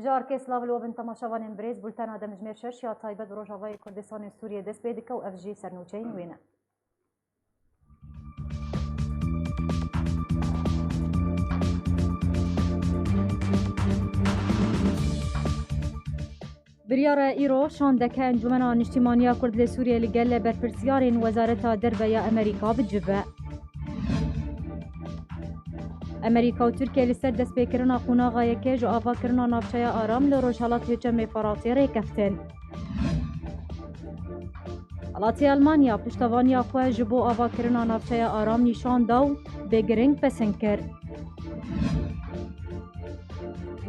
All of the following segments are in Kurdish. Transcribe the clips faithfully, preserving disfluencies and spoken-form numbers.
Ji arkê silav li we bin temaşevanên birêz, bultena demjimêr şeş ya taybet bi Rojavayê Kurdistanê Sûriyê dest pê dike û ev jî sernûçeyên wê ne. Biryara îro şandeke Encûmena Niştîmaniya Kurd li Sûriyê li gel berpirsiyarên Wezareta Derve ya Amerîka bicive. Amerîka û Tirkiye li ser destpêkirina qonaxa yekê ji avakirina navçeya Aram li rojhilat Hêçemê Fratê rêkeftin. Welatê Elmanya piştevaniya xwe ji bo avakirina navçeya Aram nîşan da û bê giring pesend kir.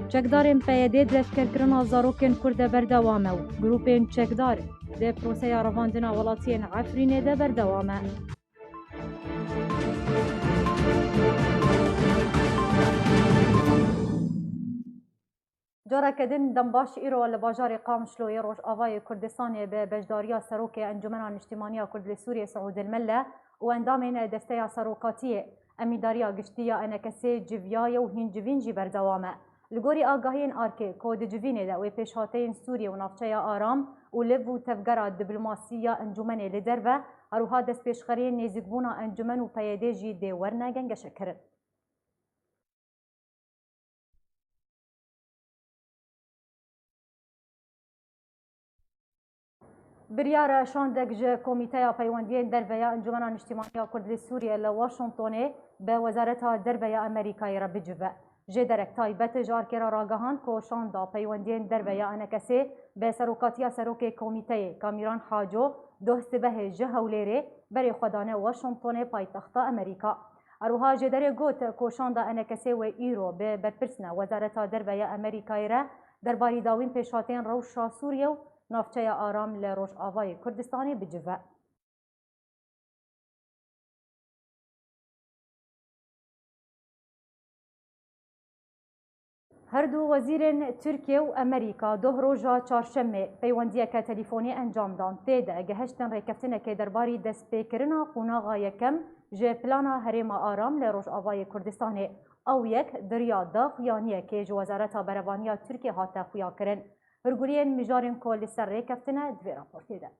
Çekdarên P Y D di eşkerkirina zarokên Kurd de berdewam e û grûpên çekdar di proseya revandina welatiyên Efrînê de berdewam e. Careke din dembaş îro li bajarê Qamişloyê Rojavayê Kurdistanê bi beşdariya Serokê Encûmena Niştîmaniya Kurd li Sûriyê Siûd El Melle û endamên Desteya Serokatiyê, Emîndariya Giştî ya E N K S'ê civiyaye û hîn civîn jî berdewam e. Li gorî agahiyên arkê ku di civînê de wê pêşhateyên Sûriyê û navçeya Aram û liv û tevgera diplomasî ya encûmenê li derve, her wiha destpêşxeriyên nêzîkbûna encûmen û P Y D jî dê werne gengeşekirin. Biryar e şandek ji Komîteya Peywendiyên Derve ya Encûmena Niştîmaniya Kurd li Sûriyê li Washingtonê bi Wezareta Derve ya Amerîkayê re bicive. Jê derek taybet ji arkê re ragihand ku şanda Peywendiyên Derve ya E N K S'ê bi serokatiya Serokê Komîteyê Kamîran Haco doh sibehê ji Hewlêrê berê xwe dane Washingtonê paytexta Amerîka. Her wiha jêderê got ku şanda E N K S'ê wê îro bi berpirsina Wezareta Derve ya Amerîkayê re derbarî dawîn pêşhateyên rewşa Sûriyê û navçeya Aram li Rojavayê Kurdistanê bicive. Her du wezîrên Tirkiye û Amerîka doh roja çarşemê peywendiyeke telîfonî encam dan. Tê de gehiştin rêkeftinekê derbarî destpêkirina qonaxa yekem ji plana Herêma Aram li Rojavayê Kurdistanê. Ew yek di riya daxuyaniyekê ji Wezareta Berevaniya Tirkiye hate xuyakirin. Pirguliyên mijarên ku li ser rê keftine di vê raportê de.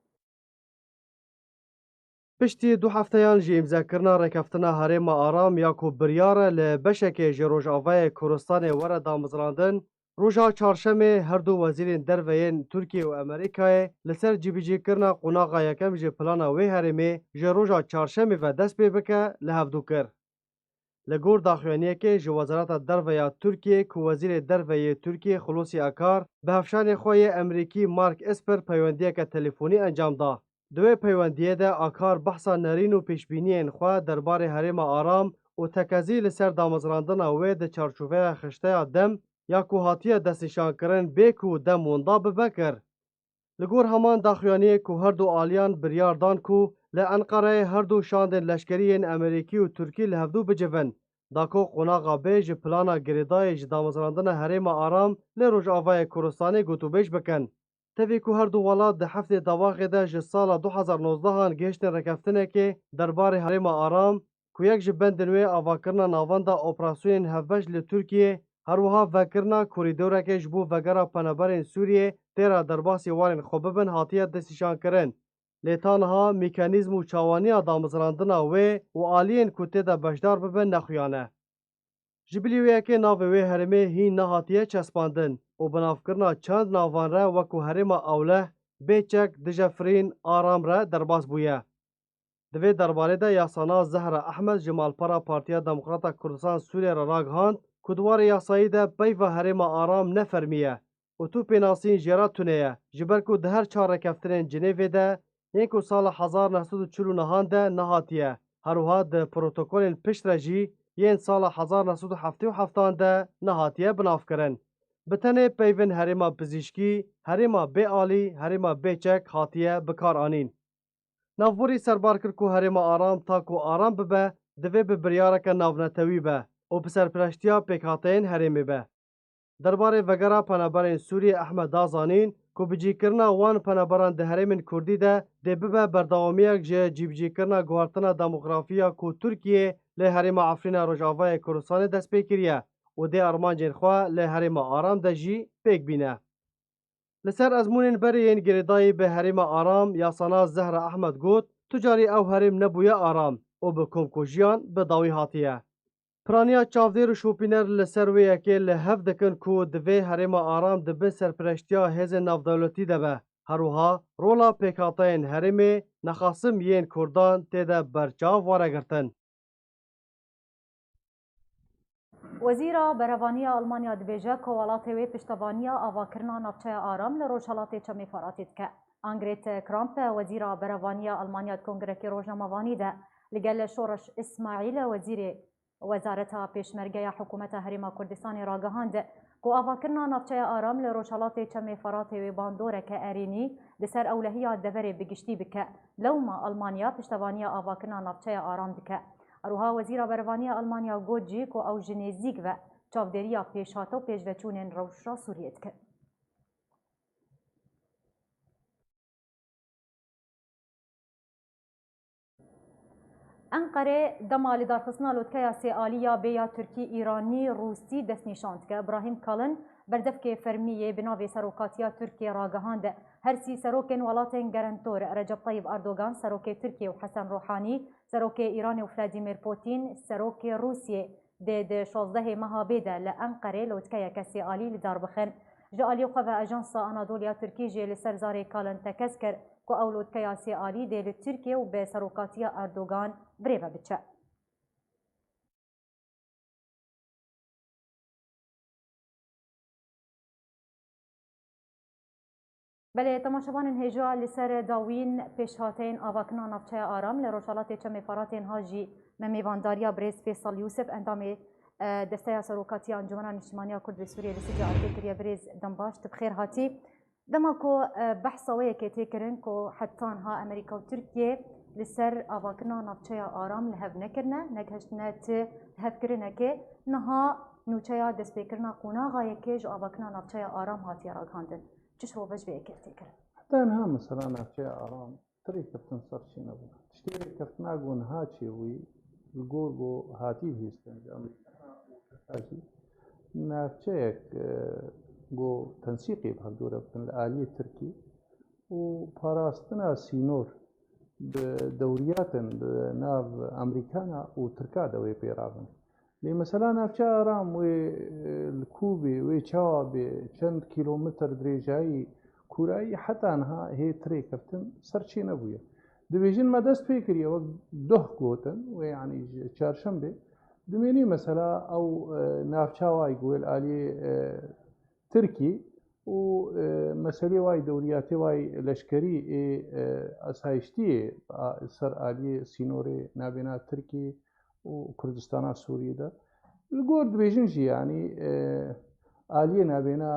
Piştî du hefteyan ji îmzekirina rêkeftina Herêma Aram ya ku biryar e li beşekê ji Rojavayê Kurdistanê were damezrandin, roja Çarşemê her du wezîrên derve yên Tirkiye û Amerîkayê li ser cîbicîkirina qonaxa yekem ji plana wê herêmê ji roja Çarşemê ve dest pê bike, li hevdû kir. Li gor daxuyaniyekê ji Wezareta Derve ya Tirkiyê ku Wezîrê Derve yê Tirkiyê Xulûsî Akar bi hevşanê xwe yê Emerîkî Mark Esper peywendiyeke telefonî encam da. Di wê peywendiyê de Akar behsa nerîn û pêşbîniyên xwe derbarê Herêma Aram û tekezî li ser damezrandina wê di çarçoveya xişteya dem ya ku hatiye destnîşankirin bê ku dem winda bibe kir. Li gor heman daxuyaniyê ku her du aliyan biryar dan ku li Enqereyê her du şandên leşkerî yên Amerîkî û Tirkî li hevdû bicivin, da ku qonaxa bê ji plana girêdayî ji damezrandina Herêma Aram li Rojavayê Kurdistanê gotûbêj bikin. Tevî ku her du welat di heftê devaxê de ji sala du hezar nozdehan gihiştin rêkeftinekê derbarê Herêma Aram, ku yek ji bendên wê avakirina navenda operasyonên hevbeş li Tirkiyê, her wiha vekirina korîdoreke ji bo vegera penaberên Sûriyê têra derbasî warên xwe bibin hatiye destnîşankirin. Lê ta niha mekanîzm û çawaniya damezrandina wê û aliyên ku tê de beşdar bibin nexuyan e. Ji bilî wê yekê navê wê herêmê hîn nehatiye çespandin û binavkirina çend navan re wekû Herêma Ewleh, Bêçek, Dijefirîn, Aram re derbas bûye. Di vê derbarê de yasana Zehra Ehmed ji malpera Partiya Demokrata Kurdistan Sûriyê re ragihand ku di warê yasayî de peyva Herêma Aram ne fermî ye û tu pênasîn jê re tune ye, ji ber ku di her çar rêkeftinên Cinêvê de yên ku sala hezar neh sed û çil û nehan de nehatiye, her wiha di protokolên pişt re jî yên sala hezar neh sed û heftê û heftan de nehatiye binavkirin. Bi tenê peyvên herêma pizîşkî, herêma bêalî, herêma bêçek hatiye bikaranîn. Navborî serbar kir ku Herêma Aram ta ku aram bibe, divê bi biryareke navnetewî be û bi serpireştiya pêkhateyên herêmê be. Derbarê vegera penaberên Sûriyê Ehmed da zanîn ku bicîkirina wan penaberan di herêmên Kurdî de dê bibe berdewamiyek ji cîbicîkirina guhertina demografî ya ku Tirkiye li herêma Efrîna Rojavayê Kurdistanê dest pê kiriye û dê armancên xwe li herêma aram de jî pêk bîne. Li ser ezmûnên berê yên girêdayî bi herêma aram, yasana Zehra Ehmed got, tu carî ew herêm nebûye aram û bi komkujiyan bi dawî hatiye. Piraniya çavdêr û şopîner li ser wê yekê li hev dikin ku divê herêma aram di bin serpireştiya hêzên navdewletî de be. Her wiha rola pêkhateyên herêmê, nexasim yên Kurdan tê de berçav were girtin. Wezîra Berevaniya Almanya dibêje ku welatê wê piştevaniya avakirina navçeya Aram li Rojhelatê Çemê Feratê dike. Angret Kramp, Wezîra Berevaniya Almanya di kongrekê rojnamevanî de li gel Şoreş Îsmaîl, Wezîrê Wezareta Pêşmerge ya Hikûmeta Herêma Kurdistanê ragihand ku avakirina navçeya Aram li Rojhelatê Çemê Feratê wê bandoreke erênî li ser ewlehiya deverê bi giştî bike. Lewma Almanya piştevaniya avakirina navçeya Aram dike. Her wiha Wezîra Berevaniya Almanya got jî ku ew ji nêzîk ve çavdêriya pêşhate û pêşveçûnên rewşa Sûriyê dikin. Enqere dema lidarxistina lotkeya sê alî ya bê ya Tirkî, Îranî, Rûsî destnîşan dike. Ibrahîm Kalin, berdevkê fermî yê bi navê Serokatiya Tirkiyê ragihand, her sî serokên welatên gerentor, Recep Tayyip Erdogan, serokê Tirkiyê, û Hesen Ruhanî, serokê Îranê, û Vladimir Putin, serokê Rûsiyê, dê di şazdehê meha bê de li Enqerê lotkeyeke sê alî li dar bixin. Ji alî xwe ve Ajansa Anadolu ya Tirkî jî li ser zarê Kalin tekez kir ku ew lotkeya sê alî dê li Tirkiye û bi serokatiya Erdogan birêve biçe. Belê, temaşevanên hêja, li ser dawîn pêşhateyên avakirina navçeya Aram li Rojhelatê Çemê Feratê niha jî me mêvandariya birêz Fêsal Yûsif, endamê, e, Desteya Serokatiya Encûmena Niştimaniya Kurd li Sûriyê li Sicê Erdê kiriye. Birêz, dem baş, tu bi xêr hatî. Dema ku, e, behsa wê yekê tê kirin ku heta niha Amerîka û Tirkiye li ser avakirina navçeya Aram li hev nekirine, negihiştine ti hevkirinekê, niha nûçeya destpêkirina qonaxa yekê ji avakirina navçeya Aram hatiye ragihandin. Çi şirove ji vê yekê tê kirin? Heta niha mesela navçeya Aram ti rêkeftin ser çê nebûne. Tiştê rêkeftina ku niha çêbûyî, li gor ku hatî bihîstin ji Amerîka û Tirka jî, navçeyek, e, Go tensîqê bi hevdû re bikin li aliyê Tirkî û parastina sînor bi dewriyatin bi nav Amerîkana û Tirka de wê pê rabin. Lê mesela navçeya Aram wê, e, li ku bê, wê çawa bê, çend kîlometr dirêjayî, kûrayî heta niha hê ti rêkeftin ser çê nebûye. Dibêjin me dest pê kiriye, wek doh gotin, wê yanî ji çarşembê. Dimênî mesela ew, e, navça wayî ku wê li aliyê, e, Tirkî û, e, meselê wayî dewriyatê wayî leşkerî ê, e, asayiştiyê a, ser aliyê sînorê nabêna Tirkî û Kurdistana Sûriyê de. Li gor dibêjin jî, yanî, e, aliyê nabêna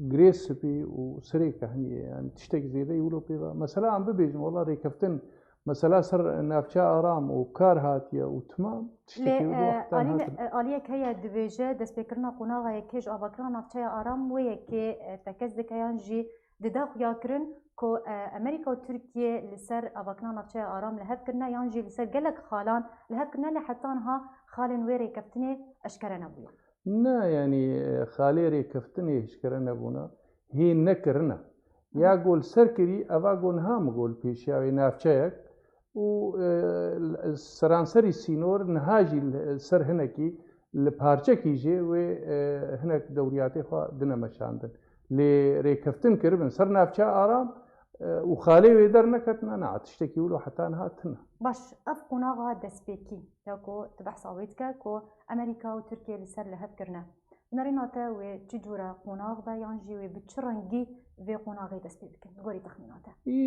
Girê Spî û Sirê Kehniyê, yanî tiştek zêde wilo pê ve. Mesela em bibêjin, wela rêkeftin, mesela ser navçeya Aram û kar hatiye û timam, tiştekî wilo heta niha. Lê, e, alî-, e, aliyek heye dibêje, destpêkirina qonaxa yekê ji avakirina navçeya Aram wê yekê, e, tekez dike yan jî dide xuyakirin ku, e, Amerîka û Tirkiye li ser avakirina navçeya Aram li hev kirine yan jî li ser gelek xalan li hev kirine, lê heta niha xalên wê rêkeftinê eşkere nebûye. Ne, yanî, e, xalê rêkeftinê eşkere nebûne, hê nekirine. Ya go li ser kirî, eva go niha min go li pêşiya wê navçeyek û, e, seranserî sînor niha jî li ser hinekî, li parçekî jê wê, e, hinek dewriyatê xwe dine meşandin. Lê rêkeftin kiribin ser navçeya Aram, e, û xalê wê derneketine, na, tiştekî wilo heta niha tune. Baş, ev qonaxa destpêkî ya ku tu behsa wê dike ku Amerîka û Tirkiye li ser li hev kirine. Nerîna te wê çi cûre qonax be yan jî wê bi çi rengî vê qonaxê dest pê bikin, li gorî texmîna te? Î,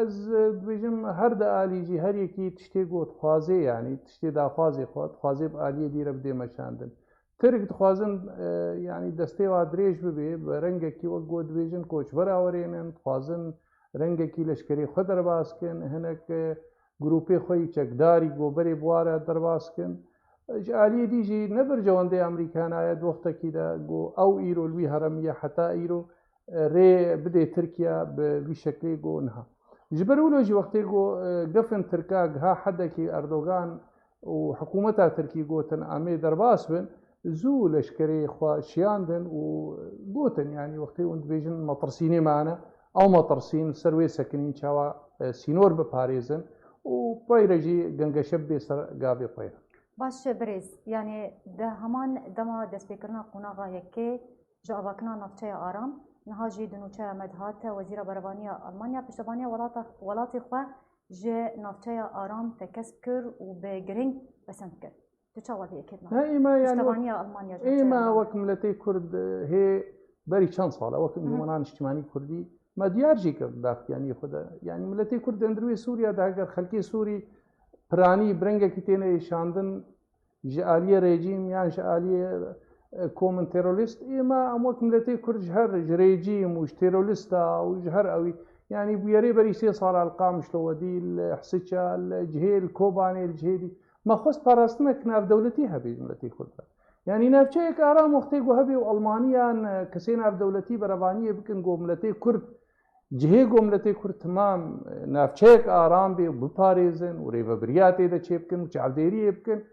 ez, e, dibêjim her di alî jî her yekî tiştê ku dixwazê, yanî tiştê daxwazê xwe, dixwazê bi aliyê dî re bidê meşandin. Tirk dixwazin, e, yanî destê wa dirêj bibe, bi rengekî wek ku dibêjin koçbera werênin, dixwazin rengekî leşkerê xwe derbas kin, hinek, e, grûpê xwe yî çekdarî ku berê bi wa re derbas kin. Ji aliyê dî jî ne berjewendê Amerîkana ye, di wextekî de ku ew îro li wî heremî ye heta îro, e, rê bidê Tirkiye bi vî şeklê ku niha. Ji ber wilo jî wextê ku, e, gefên Tirka giha hedekî Erdogan û hikûmeta Tirkî gotin em ê derbas bin, zû leşkerê xwe şiyandin û gotin, yanî wextê hûn dibêjin metirsînê me hene, ew metirsîn li ser wê sekinîn çawa, e, sînor biparêzin û peyre jî gengeşe bibê ser gavê peyre. Baş e birêz, yanî di heman dema destpêkirina qonaxa yekê ji avakirina navçeya Aram, niha jî di nûçeya me de hate, Wezîra Berevaniya Almanya piştevaniya welata, welatê xwe ji navçeya Aram tekez kir û bi girîng pesend kir. Tu çawa vê yekê dina? He, î me, yanî, piştevaniya Almanya ji navçeya Aram? Î me wek miletê Kurd, e, hê berî çend sal e, wek Encûmena Niştimanî Kurdî, me diyar jî kir di daxuyaniyê xwe de. Yanî miletê Kurd di hundirê Sûriya de, heger xelkê Sûrî piranî bi rengekî têne êşandin, ji aliyê rejîm yan ji aliyê, e, komên terorîst, ê me em wek miletê Kurd ji her, ji rejîm û ji terorîsta û ji her ewî, yanî bûyerê berî sê sala li Qamişlo wedî, li Hisiça, li cihê, li Kobanê, li cihê dî, me xwest parastinek navdewletî hebe ji miletê Kurd re. Yanî navçeyek aram wextê ku hebe û Almaniyan, e, kesê navdewletî berevaniyê bikin ku miletê Kurd, cihê ku miletê Kurd timam, e, navçeyek aram bê û biparêzin û rêvebiriya tê de çêbikin û çavdêriyê bikin,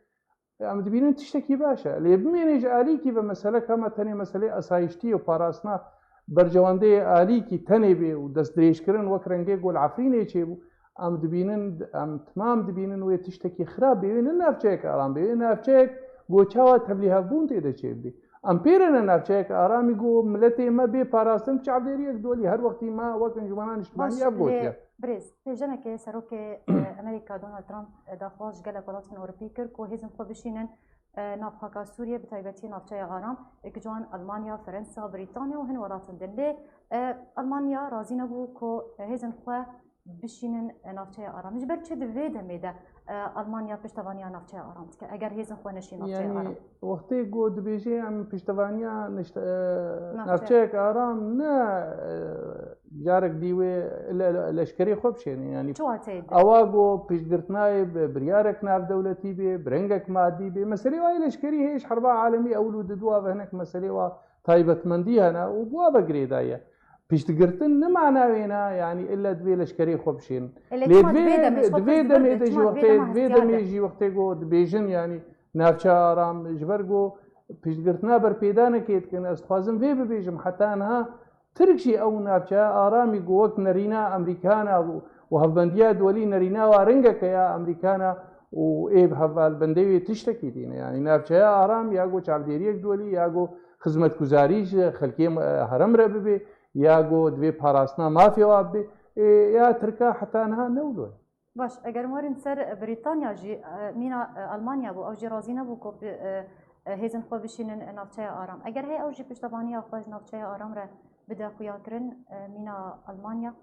em dibînin tiştekî baş e. Lê bimêne ji alîkî ve meseleka me tenê meselê asayiştî û parastina berjewendeyê alîkî tenê bê û destdirêjkirin wek rengê ku li Efrînê çêbû, em dibînin, em timam dibînin wê tiştekî xirab bê, wê ne navçeyek aram bê, wê navçeyek ku çawa tevlîhevbûn tê de çêbibê. Em pê re ne navçeyek aramî ku miletê me bê parastin bi çavdêriyek dolî. Her wextî me wek Encûmena Niştimanî ev gotiye. Baş, lê birêz, pêşenekê serokê, e, Amerîka Donald Trump, e, daxwaz ji gelek welatên Ewropî kir ku hêzên xwe bişînin, e, nav xaka Sûriyê, bi taybetî navçeya Aram, êk ji wan Almanya, Fransa, Brîtanya û hin welatên din. Lê, e, Almanya razî nebû ku, e, hêzên xwe bişînin, e, navçeya Aram. Ji ber çi di vê demê de, e, Almanya piştevaniya navçeya Aram dike, eger hêzên xwe neşîn navçeya Aram? Yanî wextê ku dibêje em piştevaniya nişte-, e, navçe- navçeyek aram ne, e, carek dî wê le-, le-, leşkerê xwe bişêne. Yanî çi wateyê dide? Ewa ku piştgirtinayê bi biryarek navdewletî bê, bi rengek madî bê. Meselê wa yê leşkerî hê ji herba alemî ewil û didu ve hinek meselê wa taybetmendî hene û bi wa ve girêdayî ye. Piştgirtin ne mana wê ne, yanî ille divê leşkerê xwe bişênin. E, lê lê çima di vê, di vê demê, xwe divê demê de jî wextê, divê demê jî wextê ku dibêjin, yanî navçe aram, ji ber ku, piştgirtina berpêdanekê dikin. Ez dixwazim vê bibêjim, heta niha Tirk jî ew navçeya aramî ku wek nerîna Amerîkana û, û hevbendiya duwelî nerîna wa ringeke ya Amerîkana û ê bi hevalbendê wê tiştekî dîne. Yanî navçeya aram ya ku çavdêriyek duwelî ya ku xizmetguzarî ji xelkê, e, herem re bibe, ya ku divê parastina mafê wa bibe, ê, ya Tirka heta niha ne wilo ye. Baş, eger em werin ser Brîtanya jî, e, mîna, e, Almanya bû, ew jî razî nebû ku bi, e, e, hêzên xwe bişînin navçeya aram. Eger heye ew jî piştevaniya xwe ji navçeya aram re bide xuyakirin, e, mîna Almanya?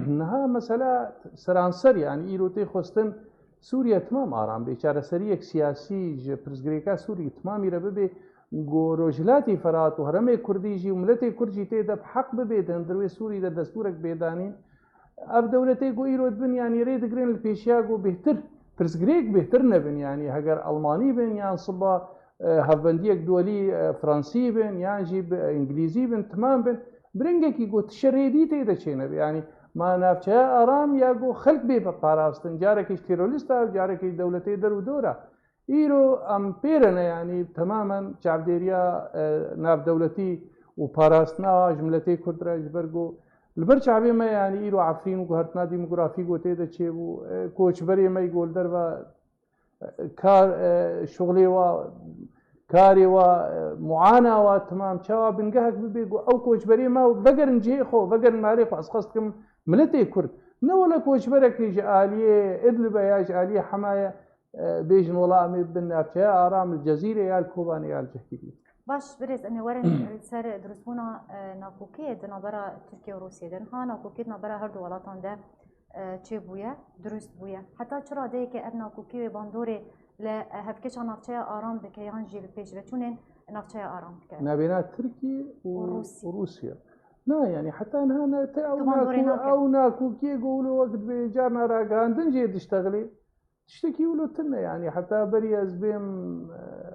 Niha mesela seranser, yanî îro tê xwestin Sûriye timam aram bê, çareseriyek siyasî ji pirsgirêka Sûrî timamî re bibe, ku Rojhilatî Ferat û Herêmê Kurdî jî û miletê Kurd jî tê de bi heq bibe di hundirê Sûrî de destûrek bê danîn. Ev dewletê ku îro dibin, yanî rê digirin li pêşiya ku bêhtir, pirsgirêk bêhtir nebin, yanî heger Almanî bin yan siba, e, hevbendiyek duwelî, e, Fransî bin yan jî bi, e, Îngilîzî bin, timam bin, bi rengekî ku tişerêdî tê de çênebe. Yanî ma navçeya aram ya ku xelk bê parastin, carekê ji terorîsta û carekê ji dewletê der û dora. Îro em pê re ne, yanî temamen çavdêriya, e, navdewletî û parastina ji miletê Kurd re, ji ber ku li ber çavê me, yanî îro Efrîn û guhertina demografî ku tê de çêbû, e, koçberê me ku li derve, e, kar, e, şuxlê wa, karê wa, e, muana wa, temam çawa bingehek bibe ku ew koçberê me vegerin cihê xwe, vegerin malê xwe. Ez qest dikim miletê Kurd. Ne wele koçberekî ji aliyê Idlibe ya ji aliyê Hemaye, e, bêjin wela em ê bibin navçeya aram li Cezîrê ya li Kobanê ya li cihkî dî. Baş, birêz, em ê werin li ser dirustbûna, e, nakokiyê di navbera Tirkiye û Rûsiyê de. Niha nakokî di navbera her du welatan de, e, çêbûye, dirust bûye. Heta çi radeyeke ev nakokî wê bandorê li, e, hevkêşa navçeya aram bike yan jî li pêşveçûnên navçeya aram bike? Nabêna Tirkiye û Û Rûsya. Rûsya. Na, yanî heta niha ne te ew Tu bandorê naku-, nake. ew nakokiyê ku wilo wek dibê carna ragihandin jê diştexilê. Tiştekî wilo tune, yanî heta berî ez bêm, e,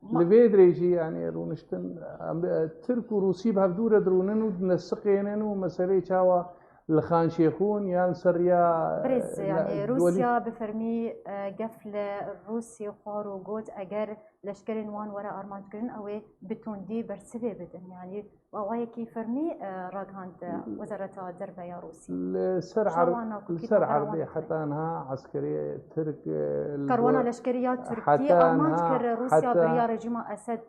Ma- li vê dirêjî, yanî rûniştin, em, e, Tirk û Rûsî bi hevdû re dirûnin û dinesiqênin û meseleyê çawa li Xanşêxûn yan ser riya, Birêz, e, yanî na-, Rûsya bi fermî, e, gef li Rûsî xwar û got, eger leşkerên wan were armanckirin, ew ê bi tundî bersivê bidin. Yanî Awayekî fermî, e, ragihand, e, Wezareta Derve ya Rûsî. Li ser Çawa erd-, nakokî li ser navbera wan erdê dikeve? Heta niha eskerê Tirk, e, li Karwana go-, leşkerî ya Tirkî heta armanc niha, kir Rûsya heta biriya rejîma Esed.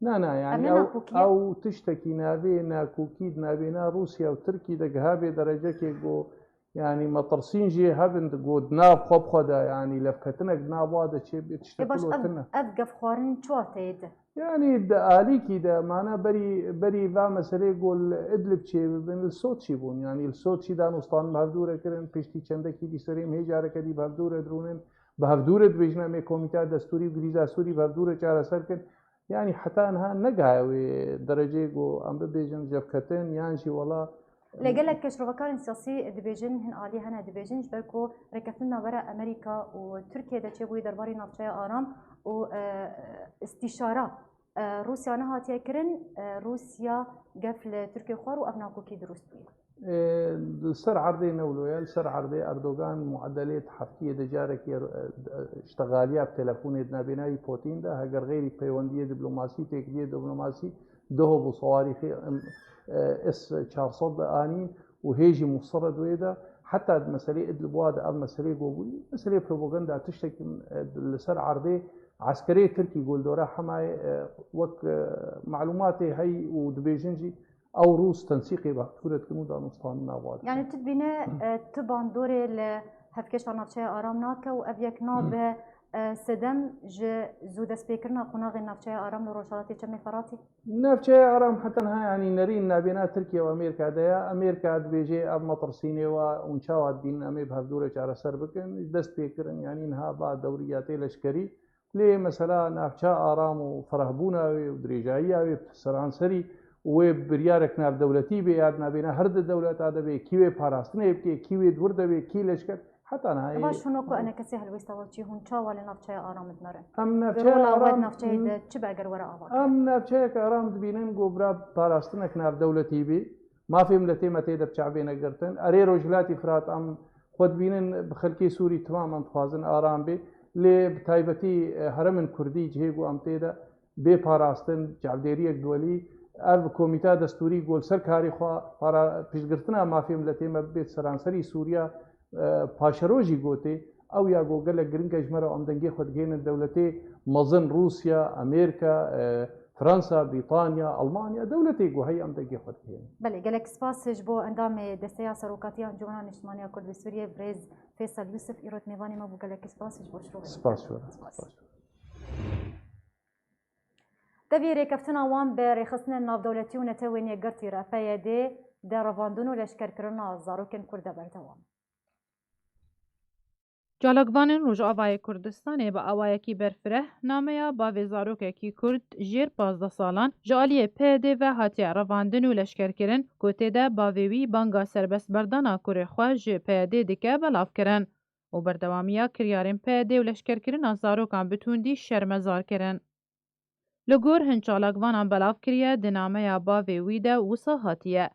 Na, na, Em yanî ne ew, nakokî ye? ew tiştekî navê nakokî di navêna Rûsya û Tirkî de giha bê derecekê ku Yanî metirsîn jê hebin di got nav xwe bi xwe de, yanî levketinek di nav wa de çê bê, tiştek Ê baş, wilo ev, tune. ev gefxwarin çi wateyê de? Yanî di alîkî de, mane berî, berî va meselê got li Idlib çê bibin, li Soçî bûn. Yanî li Soçî danûstan bi hevdû re kirin, piştî çendekî dî serê em hê careke dî bi hevdû re dirûnin, bi hevdû re dibêjin em ê komîteya destûrî û grîza Sûrî bi hevdû re çareser kin. Yanî heta niha negihaye wê dereceyê ku em bibêjin cevketin yan jî wela Lê gelek şirovekarên siyasî dibêjin, hin alî hene dibêjin, ji ber ku rêkeftin navbera Amerîka û Tirkiye de çêbûyî derbarê navçeya aram û, e, îstîşara, e, Rûsya nehatiye kirin, e, Rûsya gef li Tirkiye xwar û ev nakokî dirust bûye. Ê, li ser erdê ne wilo ye, li ser erdê Erdogan muedelê di heftiyê de carekê, e, e, ştexaliya bi telefonê di nabêna wî Putin de, heger xeyrî peywendiyê diplomasî, têkiliyê diplomasî, duh bû sawarîxê, em, e, S çar sed de anîn û hê jî musirre di wê de, heta di meselê Idlib wa de ev meselê go bûyî, meselê propaganda tiştekî, e, li ser erdê eskerê Tirkî go li dora Hemayê, e, wek, e, malûmatê hey û dibêjin jî, Ew Rûs tensîqê bi hevdû re dikin û danûstan nava dikin. Yani tu dibîne, e, tu bandorê li hevkêşa navçeya aram nake û ev yek nabe, e, sedem ji zû destpêkirina qonaxên navçeya aram li Rojhelatê Çemê Feratî? Navçeya aram heta niha, yani nerîn nabêna Tirkiye û Amerîka de ye. Amerîka dibêje ev metirsînê wa hûn çawa dibînin em ê bi hevdû re çareser bikin. Dest pê kirin, yani niha va dewriyatê leşkerî. Lê mesela navça aram û ferehbûna wê û dirêjayiya wê bi seranserî û wê biryarek navdewletî bê ya di navbêna her di dewleta de bê, kî wê parastinê bike, kî wê di wir de bê, kî leşker, heta niha Ema yê şûno ku enekesê helwêsta we çi hûn çawa li navçeya aram dinerin? Em Bi navçeya rola we di aram, navçeyê de çi be eger were ava kirin? Em navçeyek aram dibînin ku bira parastinek navdewletî bê. Mafê miletê me tê de bi çavê negirtin. Erê Rojhilatî Firat em xwe dibînin bi xelkê Sûrî temam em dixwazin aram bê. Lê bi taybetî, e, herêmên Kurdî cihê ku em tê de bê parastin, çavdêriyek duwelî, ev komîteya destûrî ku li ser karê xwe para piştgirtina mafê miletê me bibêt seranserî Sûriya, e, paşerojî gotê, ew ya ku gelek giring e ji me re em dengê xwe digihînin dewletê mezin Rûsya, Amerîka, e, Fransa, Brîtanya, Almanya, dewletê ku heye em dengê xwe digihînin. Belê, gelek spas ji bo endamê Desteya Serokatiya Encûmena Niştimaniya Kurd li Sûriyê, birêz Feysel Yusuf, îrot mêvanê me bû. Gelek spas ji bo şirokê. Spas ji we. Spas. Spas ji we. Tevî rêkeftina wan bi rêxistinên navdewletî û Netewên Yekgirtî re, P Y D, de revandin û leşkerkirina zarokên Kurd de berdewam e. Çalakvanên Rojavayê Kurdistanê bi awayekî berfireh nameya bavê zarokekî Kurd jêr pazdeh salan ji aliyê P Y D ve hatiye revandin û leşkerkirin, ku tê de bavê wî banga serbestberdana kurê xwe ji P Y D dike, belav kirin û berdewamiya kiryarên P Y D û leşkerkirina zarokan bi tundî şermezar kirin. Li gor hin çalakvanan belav kiriye, di nameya bavê wî de wisa hatiye: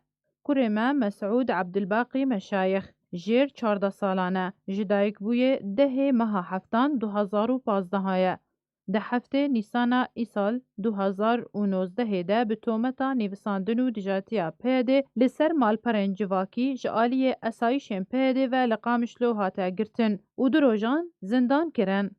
Kurê me Mesûd Ebdulbaqî Meşayix, jêr çardeh salan e, ji dayik bûye dehê meha heftan du hazar û pazdeh ye. Di heftê Nîsana îsal du hazar û nozdehê de bi tometa nivîsandin û dijatiya P Y D li ser malperên civakî ji aliyê esayîşên P Y D ve li Qamişlo hate girtin û du rojan zindan kirin.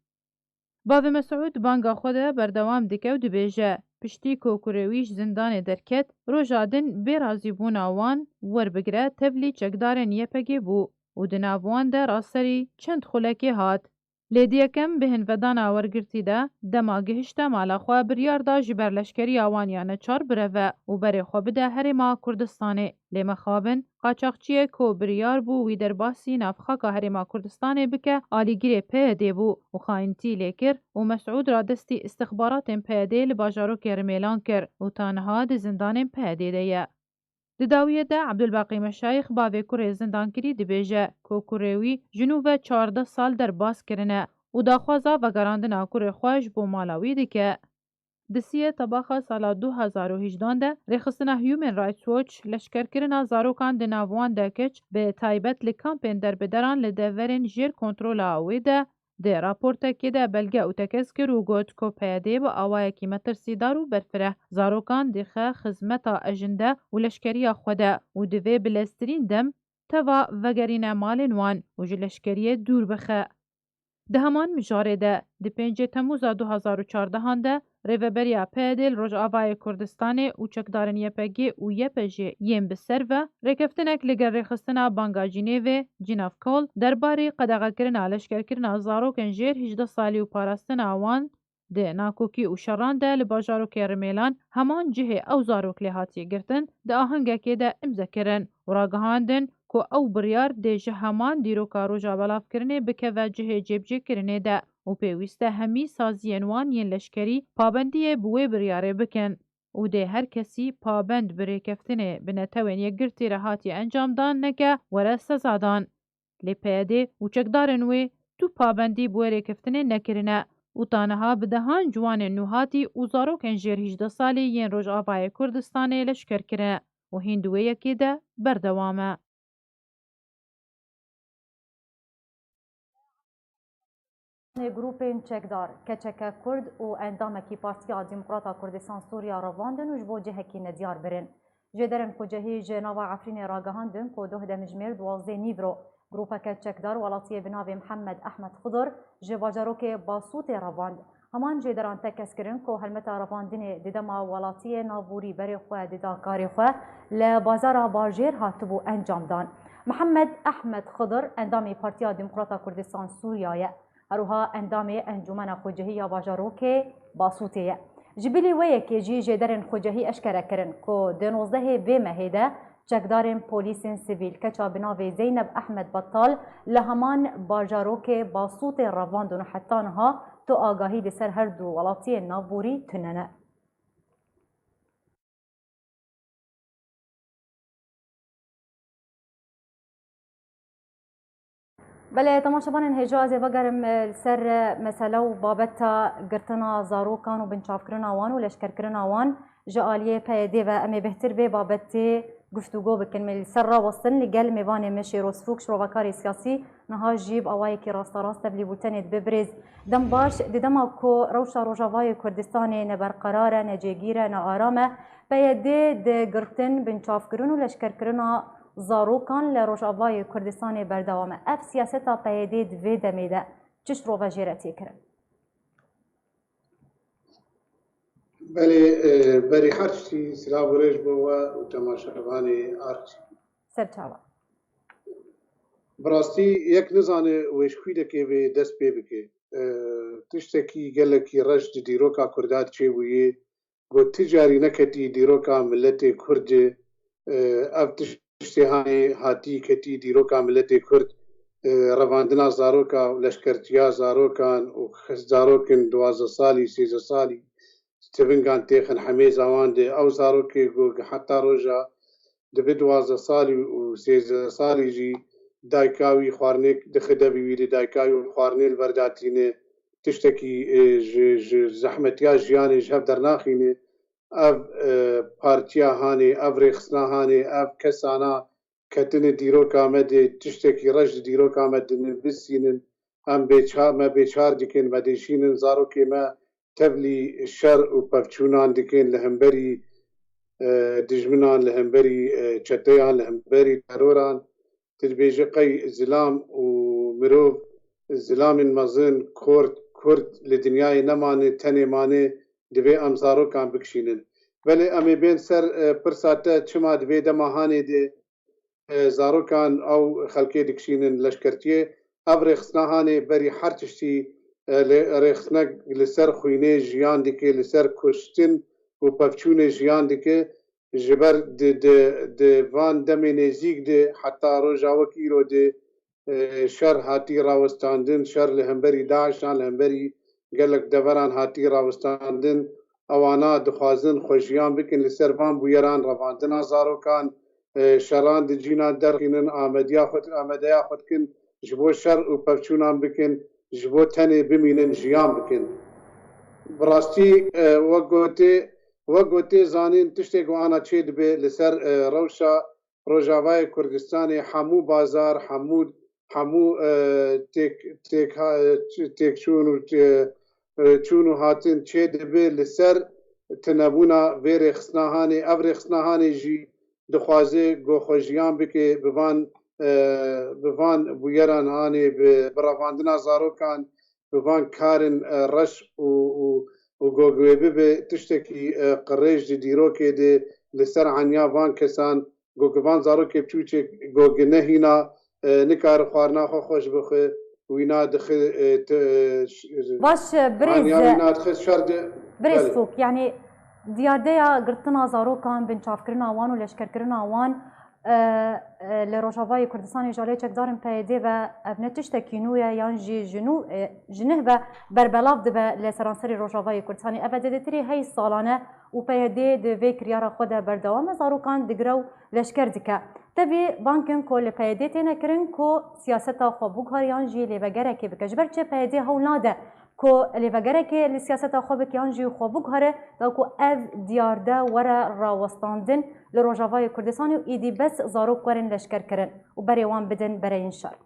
Bavê Mesûd banga xwe de berdewam dike û dibêje, piştî ku kurê wî ji zindanê derket, roja din bê razîbûna wan werbigire tevlî çekdarên Y P G bû û di nav wan de raserî çend xulekê hat. Lê di yekem bêhnvedana wergirtî de, dema gihişte mala xwe, biryar da ji ber leşkeriya wan ya neçar bireve û berê xwe bide Herêma Kurdistanê. Lê mexabin, qaçaxçiyek ku biryar bû wî derbasî navxaka Herêma Kurdistanê bike, alîgirê P Y D bû û xayintî lê kir û Mesûd radestî îstixbaratên P Y D li bajarokê Rimêlan kir û ta niha di zindanên P Y D de ye. Di dawiyê de Ebdulbaqî Meşayix, bavê kurê zindankirî, dibêje ku kurê wî ji nû ve çardeh sal derbas kirine û daxwaza vegerandina kurê xwe ji bo mala wî dike. Di siyê tebaxa sala du hazar û hejdehan de rêxistina Human Rights Watch leşkerkirina zarokan di nav wan de keç, bi taybet li kampên derbideran li deverên jêr kontrola wê de, di raportekê de belge û tekez kir û got ku P Y D bi awayekî metirsîdar û berfireh zarokan dixe xizmeta ejinde û leşkeriya xwe de û divê bi leztirîn dem teva vegerîne malên wan û ji leşkeriyê dûr bixe. Di heman mijarê de, di pêncê Temûza du hazar û çardehan de Rêveberiya P Y D li Rojavayê Kurdistanê û çekdarên Y P G û Y P J yên bi ser ve rêkeftinek li gel rêxistina Banga Cinêvê, Cinevcol, derbarê qedexekirina leşkerkirina zarokên jêr hejdeh salî û parastina wan di nakokî û şeran de li bajarokê Rimêlan, heman cihê ew zarok lê hatiye girtin, di ahengekê de îmze kirin û ragihandin ku ew biryar dê ji heman dîroka roja belavkirinê bikeve cihê cêbicêkirinê de û pêwîst e hemî saziyên wan yên leşkerî pabendiyê bi wê biryarê bikin û dê her kesî pabend bi rêkeftinê bi Netewên Yekgirtî re hatiye encamdan neke were sezadan. Lê P Y D û çekdarên wê tu pabendî bi wê rêkeftinê nekirine û ta niha bi dehan ciwanên nûhatî û zarokên jêr hejdeh salî yên Rojavayê Kurdistanê leşker kirine û hîn di wê yekê de berdewam e. Grûpên çekdar, K Ç K Kurd û endamekî Partiya Demokrata Kurdistan Sûriya revandin û ji bo cihekî nediyar birin. Jêderên xwecihî ji nava Efrînê ragihandin ku doh demjimêr duwazdeh nîvro grûpeke çekdar welatiyê bi navê Mihemed Ehmed Xidir ji bajarokê Basûtê revand. Heman jêderan tekez kirin ku helmeta revandinê di dema welatiyê navborî berê xwe dida karê xwe, li bazara bajêr hatibû encamdan. Mihemed Ehmed Xidir endamê Partiya Demokrata Kurdistan Sûriya ye. Her wiha endamê Encûmena Xwecihî ya bajarokê Basûtê ye. Ji bilî wê yekê jî jêderên xwecihî eşkere kirin ku di nozdehê vê mehê de çekdarên polîsên sivîl keça bi navê Zeyneb Ehmed Battal li heman bajarokê Basûtê revandin û heta niha tu agahî li ser her du welatiyên navborî tune ne. Belê, temaşevanên hêja, ez ê vegerim, e, li ser, e, mesele û babeta girtina zarokan û binçavkirina wan û leşkerkirina wan ji aliyê P Y D ve. Em ê bêhtir vê babetê guftûgo bikin. Me li ser rawestin li gel mêvanê me Şêro Sifûk, şirovekarê siyasî, niha jî bi awayekî rasterast tevlî bûtenê dibe birêz. Dem baş, di dema ku rewşa Rojavayê Kurdistanê ne berqerar e, ne cêgîr e, ne aram e, P Y D di girtin, binçavkirin û leşkerkirina zarokan li Rojavayê Kurdistanê berdewam e. Ev siyaseta P Y D di vê demê de çi şirove jê re tê kirin? Belê, e, berî her tiştî silav û rêz bo we û temaşevanê Artî. Serçava. Bi rastî yek nizane wê ji kû dekê vê dest pê bike. E, tiştekî gelekî reş di dîroka Kurda çêbûyê, ku ti carî neketî dîroka miletê Kurd de. E, ev tiştê hanê hatî ketî dîroka miletê Kurd, e, revandina zaroka û leşkertiya zarokan û xist zarokin duwazdeh salî, sêzdeh salî, tivingan têxin hemêza wan de. Ew zarokê ku heta roja dibe duwazdeh salî û sêzdeh salî jî dayika wî xwarinê dixe devî wî de, dayika wî xwarinê li ber datîne, tiştekî, e, ji, ji zehmetiya jiyanê ji hev dernaxîne. Ev, e, partiya hanê, ev rêxistina hanê, ev kesana ketine dîroka me de, tiştekî reş di dîroka me dinivîsînin. Em bêça-, me bêçar dikin, me dêşînin, zarokê me tevlî şer û pevçûnan dikin li hemberî, e, dijminan, li hemberî, e, çeteyan, li hemberî teroran. Tu dibêje qey zilam û mirov, zilamên mezin, Kurd, Kurd li dinyayê nemane, tenê mane, divê em zarokan bikişînin. Belê em ê bên ser, e, pirsa te, çima di vê dema hanê de, e, zarokan ew xelkê dikişînin leşkertiyê? Ev rêxistina hanê berî her tiştî, e, li, rêxisnek li ser xwînê jiyan dike, li ser kuştin û pevçûnê jiyan dike. Ji ber di, di, di van demê nêzîk de heta roja wek îro de, e, şer hatî rawestandin, şer li hemberî DAIŞan, li hemberî gelek deveran hatî rawestandin. Ewana dixwazin xwe jiyan bikin li ser van bûyeran, revandina zarokan, e, şeran di cînan derxînin, amediya xwe, amadeya xwe dikin ji bo şer û pevçûnan bikin, ji bo tenê bimînin, jiyan bikin. Bi rastî, e, wek gotê, wek gotê zanîn tiştê ku ana çê dibe li ser, e, rewşa Rojavayê Kurdistanê, hemû bazar, hemû, hemû, e, têk, têk, têkçûn û, e, çûn û hatin çê dibe li ser tinebûna vê rêxistina hanê. Ev rêxistina hanê jî dixwaze ku xwe jiyan bike bi van, e, bi van bûyeran hanê, bi, bi revandina zarokan, bi van karin, e, reş û, û, û ku wê bibe tiştekî, e, qirêj di dîrokê de li ser eniya van kesan, ku van zarokê biçûçek ku nehîna, e, nikare xwarina xwe xweş bixwe, wîna dixe, e, te, e, ş-, e, Baş, e, birêz, aniya wîna dixe şer de. Birêz Belê. Fok, yanî diyardeya girtina zarokan, binçavkirina wan û leşkerkirina wan, e, e, li Rojavayê Kurdistanê ji aliyê çekdarên P Y D ve ev ne tiştekî nû ye yan jî ji nû, e, ji nih ve berbelav dibe li seranserê Rojavayê Kurdistanê. Ev zêdetirî heyş salane û P Y D di vê kiryara xwe de berdewam e, zarokan digire û leşker dike. Tevî van kin ku li P Y D têne kirin ku siyaseta xwe biguhare yan jî lêvegerekê bike. Ji ber çi P Y D hewl nade ku lêvegerekê li siyaseta xwe bike yan jî xwe biguhere, da ku ev diyarde were rawestandin li Rojavayê Kurdistanê û êdî bes zarok werin leşkerkirin û berê wan bidin bereyên şer?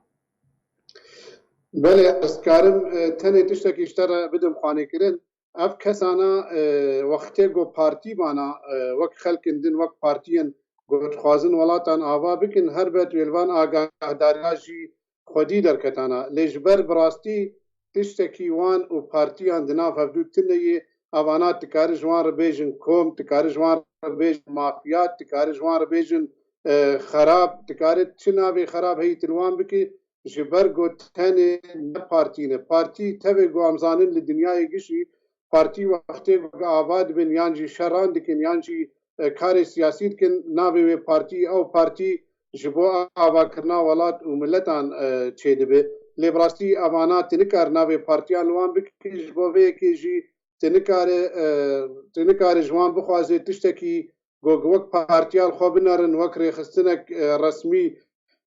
Belê, ez karim, e, tenê tiştekî ji te re bidim xwanîkirin. Ev kesana, e, wextê ku partî vana, e, wek xelkin din, wek partiyên ku dixwazin welatan ava bikin, helbet wê li van agahdariya jî xwedî derketana. Lê ji ber bi rastî tiştekî wan û partiyan di nav hevdû tune ye. Evana tu karî ji wan re bêjin kom, tu karî ji wan re bêjin mafya, tu karî ji wan re bêjin, e, xerab, tu karî çi navê xerab heyî tu li wan bikî, ji ber ku tenê ne partî ne. Partî tevê ku em zanin li dinyayê gişî, partî wextê ku ava dibin yan jî şeran dikin yan jî, e, karê siyasî dikin, navê wê partî, ew partî ji bo avakirina welat û miletan, e, çêdibe. Lê bi rastî evana tu nikare navê partiyan li wan bikî, ji bo vê yekê jî tu nikare, e, tu nikare ji wan bixwaze tiştekî ku wek partiya li xwe binerin, wek rêxistinek, e, resmî,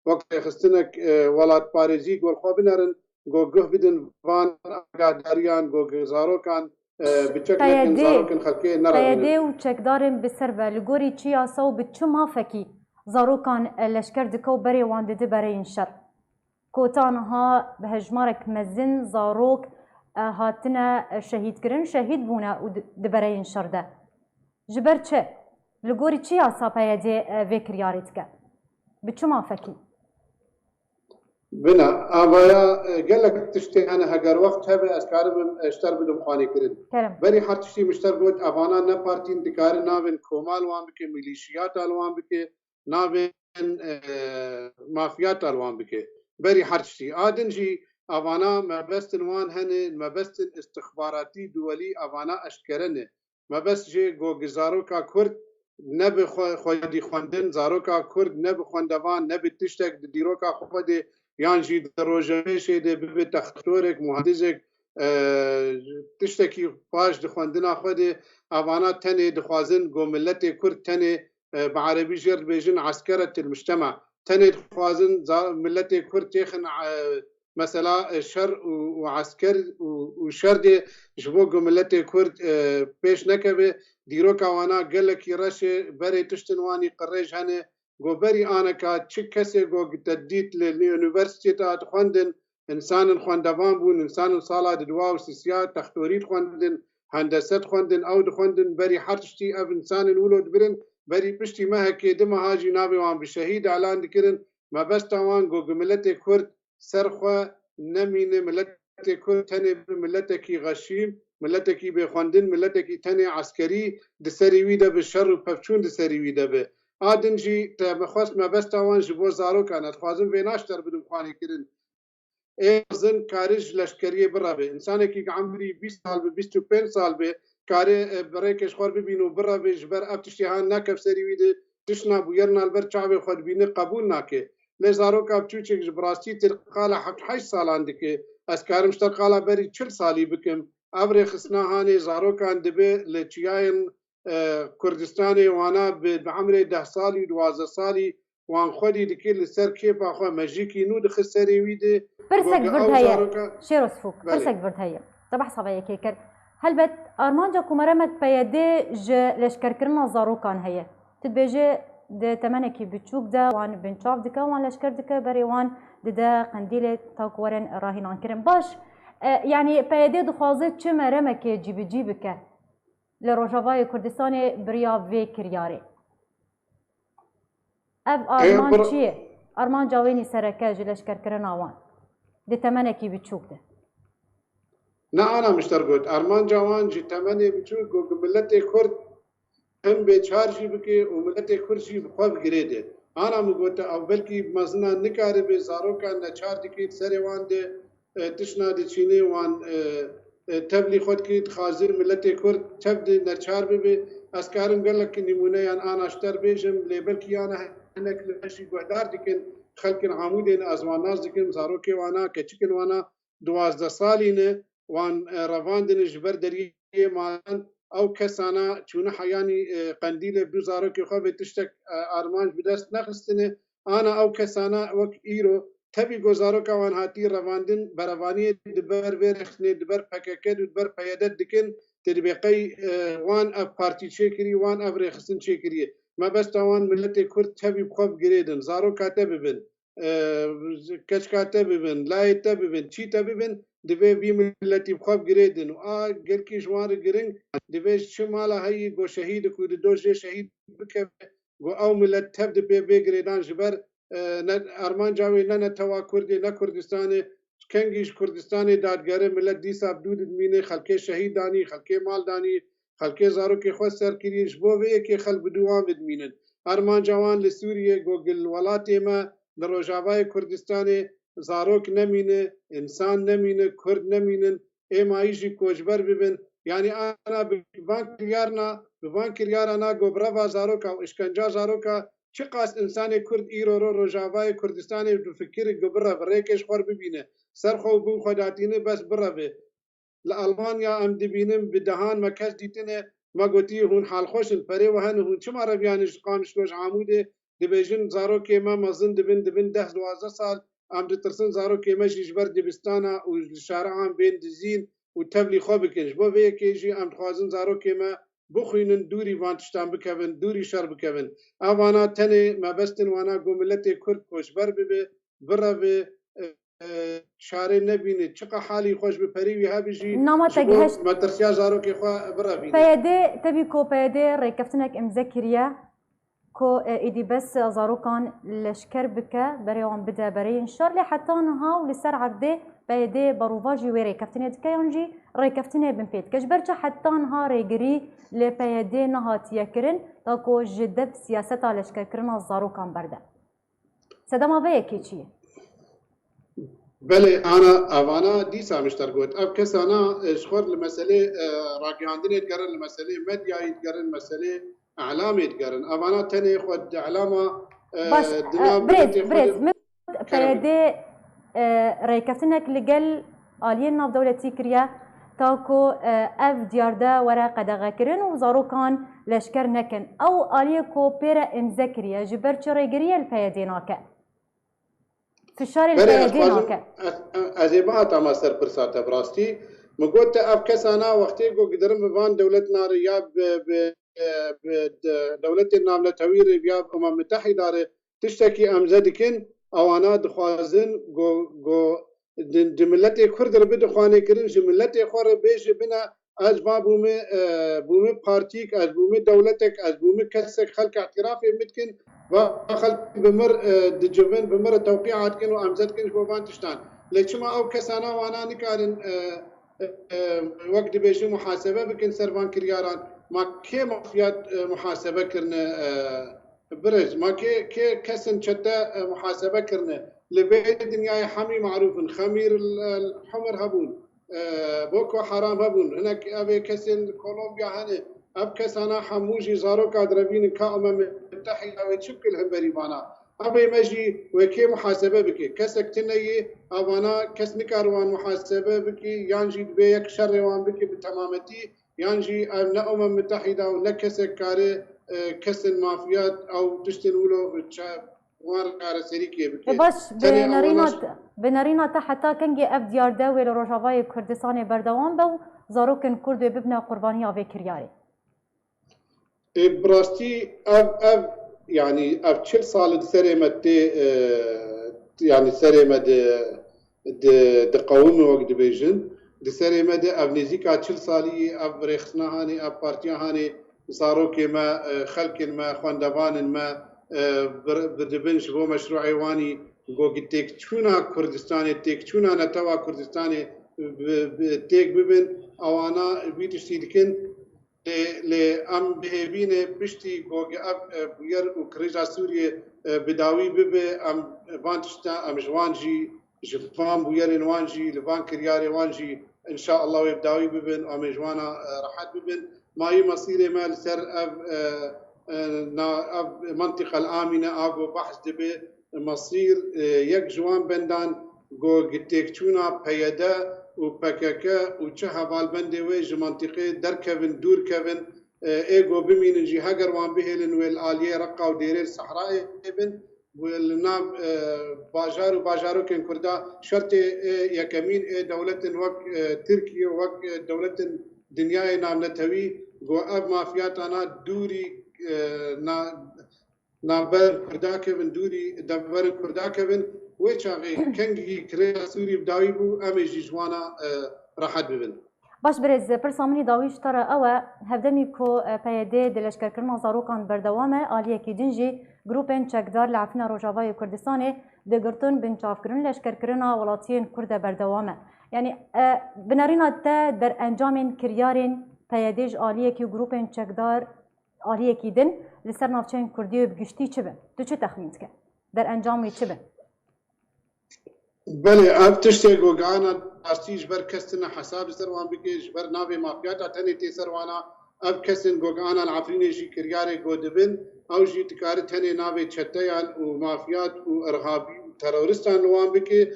wek rêxistinek, e, welatparêzî ku li xwe binerin, ku guh bidin van agahdariyan, ku zarokan, e, bi çek nekin, P Y D, zarokin xelkê nerevînin. P Y D û çekdarên bi ser ve li gorî çi yasa û bi çi mafekî zarokan leşker dike û berê wan dide bereyên şer. Kota niha bi hejmarek mezin zarok, e, hatine şehîdkirin, şehîd bûne û di, di bereyên şer de. Ji ber çi? Li gorî çi yasa P Y D, e, vê kiryarê dike? Bi çi mafekî? Bine, avaya, e, gelek tiştê hene, heger wext hebe ez karibim, e, ji te re bidim xwanîkirin. Kerem. Berî her tiştî min ji te re got, evana ne partîn, dikare navên koma li wan bike, milîşiyata li wan bike, navên, e, mafiyata li wan bike. Berî her tiştî. A din jî evana mebestin wan hene, mebestin istixbaratî duwelî evana eşkere ne. Mebest jê got, zaroka Kurd ne bi xwe-, xwedî xwendin, zaroka Kurd ne bi xwendevan, ne bi tiştek di dîroka xwe de yan jî di rojevêşê de bibe textorek, muhendisek, e, tiştekî baş di xwendina xwe de. Evana tenê dixwazin ku miletê Kurd tenê, e, bi erebî jê re dibêjin eskeret il mujtema. Tenê dixwazin za-, miletê Kurd têxin, e, mesela, e, şer û, û esker û, û şer dê ji bo ku miletê Kurd, e, pêş nekeve. Dîroka wana gelekî reş e, berê tiştin wanî qirêj hene. Ku berî aneka çi kesê ku te dît li, li unîversîteta dixwendin, însanên xwendevan bûn, însanên sala di dua û sisiya textorî dixwendin, hendese dixwendin, ew dixwendin, berî her tiştî ev însanên wilo dibirin, berî piştî mehekê, di meha jî navê wan bi şehîd elan dikirin. Mebesta wan ku, ku miletê Kurd ser xwe nemîne, miletê Kurd tenê bi miletekî xeşîm, miletekî bêxwendin, miletekî tenê eskerî di serî wî de bi şer û pevçûn di serî wî de bi. A din jî te me xwest mebesta wan ji bo zarokan e. Dixwazim vêna ji te re bidim xwanîkirin. Ê mezin kare ji leşkeriyê bireve. Însanekî ki emrî bîst sal be, bîst û pênc sal be, kare, e, bi rêkê ji xwe re bibîne û bireve, ji ber ev tiştê han nake serî wî de, tişna bûyerna li ber çavê xwe dibîne qebûl nake. Lê zaroka biçûçek ji bi rastî têr qala heft heşt salan dike. Ez karim ji te qala berî çil salî bikim. Ev rêxistina hanê zarokan dibe li çiyayên, e, Kurdistanê wana bi, bi emrê deh salî, duwazdeh salî wan xwedî dikir li ser kêfa xwe mejîkî nû dixist serê wî de. Pirsek Got, vir ew heye. Zaroka Şêro Sifûk, belê. Pirsek vir heye. Te behsa vê yekê kir. Helbet, armanca ku me re me P Y D ji leşkerkirina zarokan heye. Tu dibêjî di temenekî biçûk de wan binçav dike, wan leşker dike, berê wan dide Qendîlê ta ku werin rahînankirin. Baş, e, yanî P Y D dixwaze çi meremekê cîbicî bike li Rojavayê Kurdistanê bi riya vê kiryarê? Ev Ê, armanc bir- çi ye? Armanca wênî sereke ji leşkerkirina wan di temenekî biçûk de. Ne ana min ji te re got. Armanca wan ji temenê biçûk got, ku miletê Kurd em bê çar jî bike û miletê Kurd jî bi xwe bi girê de. Ana min gote, ew belkî mezina nikaribe zarokan neçar dike, serê wan de, e, tişna diçîne wan, e, e, tevlî xwe dike, dixwaze miletê Kurd tev de neçar bibe. Ez karim gelek nîmûneyan ana ji te re bêjim, lê belkî yana hinek li me jî guhdar dikin, xelkin Amûdê ne, ez wan nas dikim, zarokê wana, keçikên wana, duwazdeh salî ne, wan, e, revandine ji ber deriyê malan, ew kesana çûne heyanî, e, Qendîlê bi zarokê xwe vê tiştek, e, armanc bi dest nexistine. Ana ew kesana wek îro tevî ku zaroka wan hatî revandin, berevaniyê di ber vê rexnê, di ber P K K û di ber P Y D dikin, tê dibê qey, e, wan ev partî çêkirî, wan ev rêxistin çêkiriye. Mebesta wan miletê Kurd tevî bi xwe bi girê din, zaroka te bibin, e, keçika te bibin, layê te bibin, çî te bibin, divê vî miletî bi xwe bi girê din. Û a gelkî ji wan re giring, divê ji çi mala heyî go şehîd ku di do jê şehîd bikeve, go ew milet tev di pê bê girêdan ji ber, e, ne, armanca wê ne netewa Kurdê, ne Kurdistanê, kengî ji Kurdistanê dadigere, milet dîsa bi dû didmîne, xelkê şehîd danî, xelkê mal danî, xelkê zarokê xwe ser kiriye, ji bo vê yekê xelk bi dû wan bidmînin. Armanca wan li Sûriyê, go gil welatê me, li Rojavayê Kurdistanê zarok nemîne, însan nemîne, Kurd nemînin, ê mayî jî koçber bibin. Yanî ana bi van kiryarna, bi van kiryarana go bi reva zaroka û îşkenca zaroka, çiqas însanê Kurd îro ro Rojavayê Kurdistanê difikir go bireve, rêkê ji xwe re bibîne, ser xwe û bin xwe datîne, bes bireve. Li Almanya em dibînin bi dehan me kes dîtine, me gotî, hûn halxweş in, perê we hene, hûn çima reviyanî ji Qamişlo, ji Amûdê, dibêjin zarokê me mezin dibin, dibin deh duwazdeh sal, em ditirsin zarokê me jî ji ber dibistana û li şari'an bên dizîn û tevlî xwe bikin. Ji bo vê yekê jî em dixwazin zarokê me bixwînin, dûrî van tiştan bikevin, dûrî şer bikevin. Evana tenê mebestin wana ku miletê Kurd koçber bibe, bireve, e, e, çare nebîne, çiqa halî xweş bi perî wî hebijî, Nama te giheşt. Metirsiya zarokê xwe birevîne. P Y D, tevî ku P Y D rêkeftinek imze kiriye, ku, e, êdî bes zarokan leşker bike, berê wan bide berê yên şer, lê heta niha û li ser erdê P Y D berovajî wê rêkeftinê dike yan jî rêkeftinê bin pê dike. Ji ber çi heta niha rêgirî li P Y D nehatiye kirin, ta ku ji dev siyaseta leşkerkirina zarokan berde? Sedema vê yekê çi ye? Belê, ana evana dîsa min ji te got. Ev kesana, e, ji xwe li meselê, e, ragihandinê digerin, li meselê medyayê digerin, meselê elamê digerin. Evana tenê xwe di elama, e, Baş, di e, nav birêz, miletê xwe birêz, de min P Y D, e, rêkeftinek li gel aliyên navdewletî kiriye, ta ku, e, ev diyarde were qedexekirin û zarokan leşker nekin. Ew aliyê ku pê re îmze kiriye, ji ber çi rêgiriyê li P Y D nake? Fişarê li Belê, P Y D ez dixwazim, nake. ez, ez ê bihatama ser pirsa te bi rastî. Min got te ev kesana wextê ku gidirin bi van dewletna re ya bi, bi, bi de-, dewletên navnetewî re ya Umem Mitehîda re tiştekî emze dikin, ewana dixwazin go, go di, di miletê Kurd re bide xwanêkirin, ji miletê xwe re bêje bine, ez va bûme, e, bûme partîk, ez bûme dewletek, ez bûme kesek, xelk îtirafê min dikin, va xelk bi mir, e, dicivin, bi mir tewqîa dikin û emze dikin ji bo van tiştan. Lê çima ew kesana wana nikarin, e, e, e, wek dibêjin muhasebe bikin ser van kiryaran? Ma kê mafiyat, e, muhasebe kirine, e, Birêz, ma kê, kê kesin çete, e, muhasebe kirine? Li vê dinyayê hemî marûf in. Xemîr el, el Humr hebûn. E, Boko Haram hebûn. Hinek ev ê kesên li Kolombiya hene. Ev kesana hemû jî zaroka direvînin ka Umem Mitehîda wê çi bike li hemberî vana? Ev ê me jî wê kê muhasebe bike? Kesek tune yê, evana kes nikare wan muhasebe bike, yan jî divê yek şerê wan bike bi temametî, yan jî ev ne Umem Mitehîda û ne kesek kare, e, kesên mafiyat ew tiştên wilo çe-, wan re çareserî kê bike. E, baş, Tenê bi nerîna ewana te, bi nerîna te heta kengê ev diyarde wê li Rojavayê Kurdistanê berdewam be û zarokên Kurd wê bibine qurbaniya vê kiryarê? Ê, bi rastî ev, ev, yanî ev çil sal di serê me tê, e, yanî serê me di, di, diqewime wek dibêjin. Di serê me de ev nêzîka çil salî, ev rêxistina hanê, ev partiya hanê, zarokê me, e, xelkên me, xwendevanên me, e, bi, bi dibin ji bo meşruê wanî, go gi têkçûna Kurdistanê, têkçûna netewa Kurdistanê bi, bi, têk bibin, ewana vî tiştî dikin. Lê, lê em bi hêvî ne piştî ku ev, e, bûyer û krîza Sûriyê, e, bi dawî bibe, em van tişta, em ji wan jî, ji van bûyerên wan jî, li van kiryarê wan jî, înşaallah wê bi dawî bibin, em ê ji wana, e, rehet bibin. Ma yî mesîrê me li ser ev, e, e, na, ev mentiqel amîne a ku behs dibe, mesîr, e, yek ji wan bendan ku gi têkçûna P Y D û P K K û çi hevalbendê wê ji mentiqê derkevin, dûr kevin, e, ê ku bimînin jî heger wan bihêlin wê li aliyê Reqa û Dêrê li Sehrayê bin, wê li nav, e, bajar û bajarokên Kurda şertê, e, yekemîn ê dewletin wek, e, Tirkiye, wek, e, dewletin dinyayê navnetewî ku ev mafiyatana dûrî, e, na, navber Kurda kevin, dûrî devberên Kurda kevin, wê çaxê kengî kirêla Sûrî bi dawî bû, em ê jî ji wana, e, rehet bibin. Baş birêz, pirsa min î dawî ji te re ew e, hevdemî ku, e, P Y D di leşkerkirina zarokan berdewam e, aliyekî din jî grûpên çekdar li Efrîna Rojavayê Kurdistanê di girtin binçavkirin leşkerkirina welatiyên Kurd de berdewam e. Yanî, e, bi nerîna te derencamên kiryarên P Y D ji aliyekî û grûpên çekdar aliyekî din li ser navçeyên Kurdî û bi giştî çi bin? Tu çi texmîn dike? Derencam wî çi bin? Belê, ev tiştê ku gana rastî ji ber kes tune hesab li ser wan bike, ji ber navê mafiyata tenê tê ser wana, ev kesên ku gana li Efrînê jî kiryarê ku dibin, ew jî dikare tenê navê çeteyan û mafiyat û irhabî û teroristan li wan bike,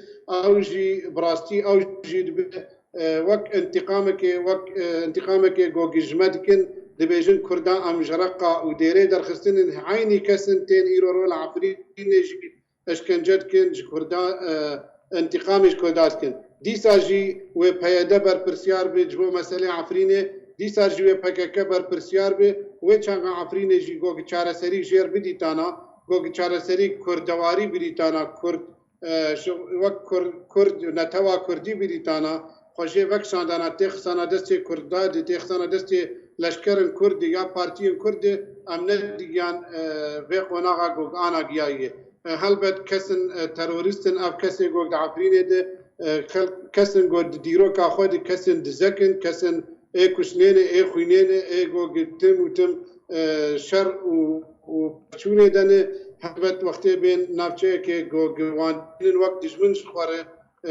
ew jî bi rastî ew jî dibe, e, wek întîqamekê, wek, e, întîqamekê ku ji me dikin, dibêjin Kurda em ji Reqa û Dêrê derxistinin, eynî kes in tên îro rol Efrînê jî eşkence dikin, ji Kurda, e, întîqamê ji Kurda dikin. Dîsa jî wê P Y D berpirsiyar be ji bo meselê Efrînê, Dîsa jî wê P K K berpirsiyar be, wê çaxa Efrînê jî go çareserî jêr bidîtana, go çareserî kurdewarî bidîtana, kurd, e, ji, wek kur-, kurd, netewa kurdî bidîtana, xwe jê vekişandana, têxisana destê kurda de, têxisana destê leşkerin kurd de ya partiyên kurd de, em nedigiyan, e, vê qonaxa go ana giyayê. E, helbet kesin, e, terorîstin, ev kesê go di Efrînê de, e, xelk, kesin go di dîroka xwe de, kesin dizek in, kesin ê kuşnê ne, ê xwînê ne, ê go tim û tim, e, şer û, û çûnê de ne. Helbet wextê bên navçeyekê go wan dînin wek dijmin ji xwe re,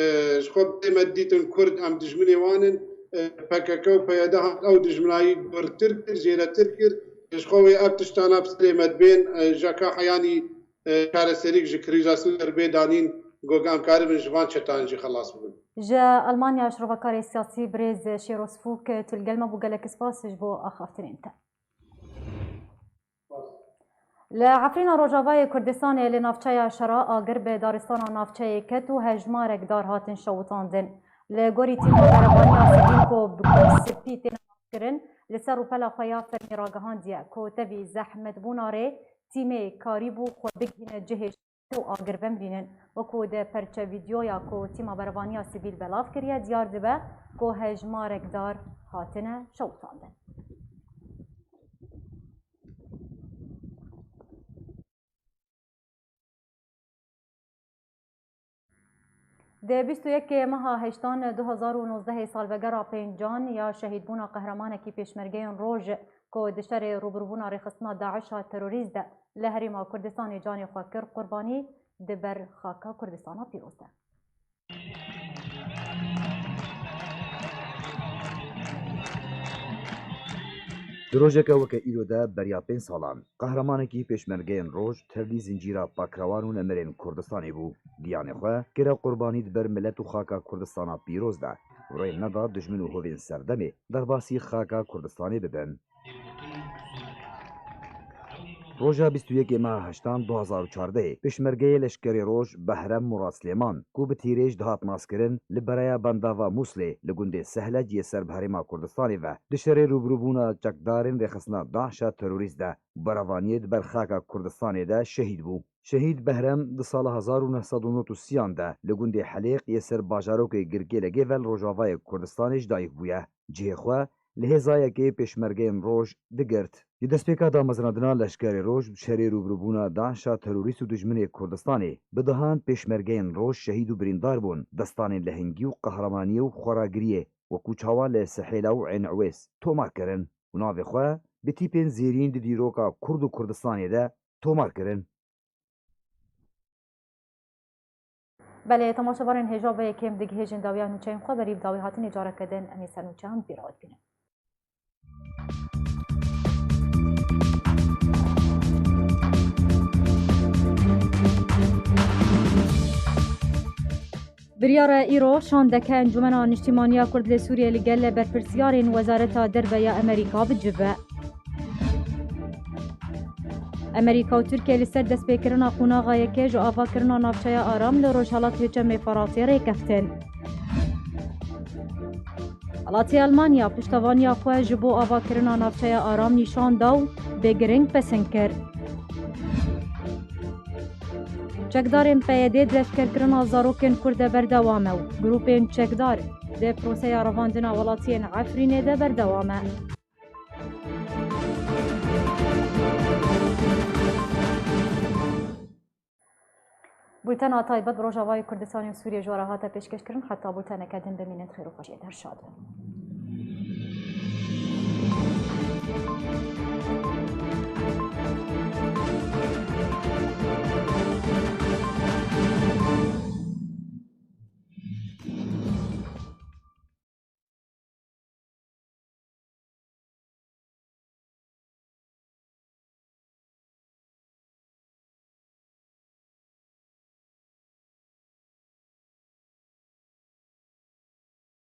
e, ji xwe bê me dîtin kurd em dijminê wan in. E, P K K û P Y D hat ew dijminayî gurtir kir, jêretir kir. Ji xwe wê ev tiştana bi serê me dibên, e, jaka heyanî, e, çareserîk ji krîza Sûriyê re bê danîn, go em karibin ji van çetan jî xelas bibin. Ji Almanya şrovekarê siyasî birêz Şêro Sifûk, tu li gel me bû, gelek spas ji bo axaftinên te. Li Efrîna Rojavayê Kurdistanê li navçeya Şera agir bi daristana navçeyê ket û hejmarek dar hatin şewitandin. Li gorî tîma berevaniya sivîl ku bi kûr spî têne naskirin, li ser rûpela xwe ya fermî ragihandiye ku tevî zehmetbûna rê tîmê karîbû xwe bigihîne cihê û agir vemrînin. Wekû di perçe vîdyoya ku tîma berevaniya sivîl belav kiriye, diyar dibe ku hejmarek dar hatine şewitandin. Di bîst û yekê meha heştan du hezar û nozdehê salvegera pêncan ya şehîdbûna qehremanekî pêşmergeyên roj ku di şerê rûbirûbûna rêxistina DAIŞ a terorîst de li Herêma Kurdistanê canê xwe kir qurbanî, di ber xaka Kurdistana pîroz de. Di rojeke weke îro de beriya pênc salan, qehremanekî pêşmergeyên roj tevlî zincîra pakrewan û nemirên Kurdistanê bû. Giyanê xwe kire qurbanî di ber milet û xaka Kurdistana pîroz de. Rê neda dijmin û hovên serdemê derbasî xaka Kurdistanê bibin. Roja bîst û yekê meha heştan du hezar û çardehê, pêşmergeyê leşkerê roj Behrem Murad Silêman, ku bi tîrêj dihat naskirin, li bereya bendava Mûslê li gundê Sehlec yê ser bi Herêma Kurdistanê ve, di şerê rûbirûbûna çekdarên rêxistina DAIŞ a terorîst de û berevaniyê di ber xaka Kurdistanê de şehîd bû. Şehîd Behrem di sala hezar û neh sed û nod û sê de li gundê Helêq yê ser bajarokê Girgêlegê ve li Rojavayê Kurdistanê ji dayik bûye. Cihê xwe li hêzayekê pêşmergeyên roj digirt. Di destpêka damezrandina leşkerê roj bi şerê rûbirûbûna DAIŞ a terorîst û dijminê Kurdistanê, bi dehan pêşmergeyên roj şehîd û birîndar bûn, destanên lehengî û qehremaniyê û xweragiriyê, wekû çawa li Sihêla û Ên Ewês tomar kirin û navê xwe bi tîpên zêrîn di dîroka Kurd û Kurdistanê de tomar kirin. Belê, temaşevanên hêja vê yekê em digihêjin dawiya nûçeyên xwe, berî bi dawî hatinê careke din em ê ser nûçeyan bîra bînin. Biryara îro şandeke Encûmena Niştîmaniya Kurd li Sûriyê li gel berpirsiyarên Wezareta Derve ya Amerîka bi civ e. Amerîka û Tirkiye li ser destpêkirina qonaxa yekê ji avakirina navçeya Aram li rojhelatê Çemê Feratê rêkeftin. Welatê Elmanya piştevaniya xwe ji bo avakirina navçeya Aram nîşan da û bê giring pesend kir. Çekdarên P Y D di eşkerkirina zarokên Kurd de berdewam e û grûpên çekdar di proseya revandina welatiyên Efrînê de berdewam e. Bultena taybet bi Rojavayê Kurdistanê û Sûriyê ji we re hate pêşkêşkirin. Heta bulteneke din bimînin, xêr û xweşiyê de şad bin.